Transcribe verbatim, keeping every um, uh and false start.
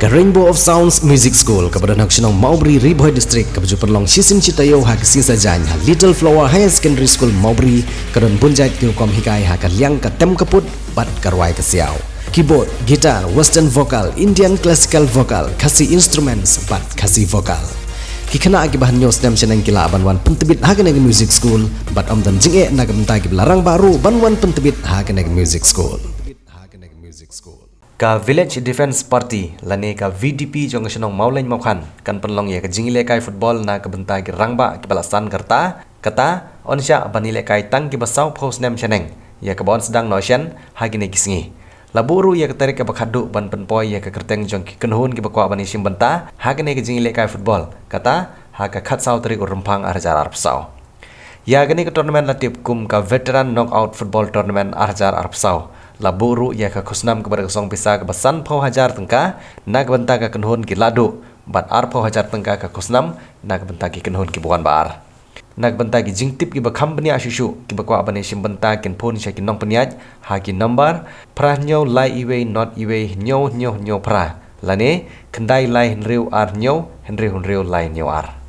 Ka Rainbow of Sounds Music School kaba don ha ka shnong Mawbri, Ri Bhoi District, kaba ju pynlong shisien shi taïew ha ka sngi Saitjaiñ ha Little Flower Higher Secondary School Mawbri, ka don bun jait ki rukom hikai ha ka liang ka tem ka put bad ka rwai ka siaw, keyboard, guitar, western vocal, Indian classical vocal, Khasi instruments bad Khasi vocal. Ki khynnah kiba hynñiew snem shaneng ki lah ban wan pyntbit ha kane ka music school bad ym don jingeh na ka bynta kiba la rangbah ruh ban wan pyntbit ha kane ka music school. Ka Village Defence Party lane ka V D P jong ka shnong Mawleiñ Mawkhan kan pynlong ïa ka jingïalehkai football na ka bynta ki rangbah kiba la san ka rta, kata yn shah ban ïalehkai tang kiba sawphew snem shaneng, ïa kaba yn sdang noh shen ha kine ki sngi. La buh ruh ïa ka tarik kaba khatduh ban pynpoi ïa ka kyrteng jong ki kynhun kiba kwah ban ïashim bynta ha kane ka jingïalehkai football, kata ha ka khatsaw tarik u Rymphang ar hajar arphew saw. Ïa kane ka tournament la tip kum ka Veteran Knockout Football Tournament ar hajar arphew saw. La buh ruh ïa ka khusnam kaba da ka song pisa kaba sanphew hajar tyngka na ka bynta ka kynhun ki lahduh bad arphew hajar tyngka ka khusnam na ka bynta ki kynhun kiba wan ba ar. Na ka bynta ki jingtip kiba kham bniah shuh shuh, kiba kwah ban ïashim bynta kin phone sha ki nongpynïaid ha ki number phra hynñiew lai iwei nod iwei hynñiew hynñiew hynñiew phra lane khyndai lai hynriew ar hynñiew hynriew hynriew lai hynñiew ar.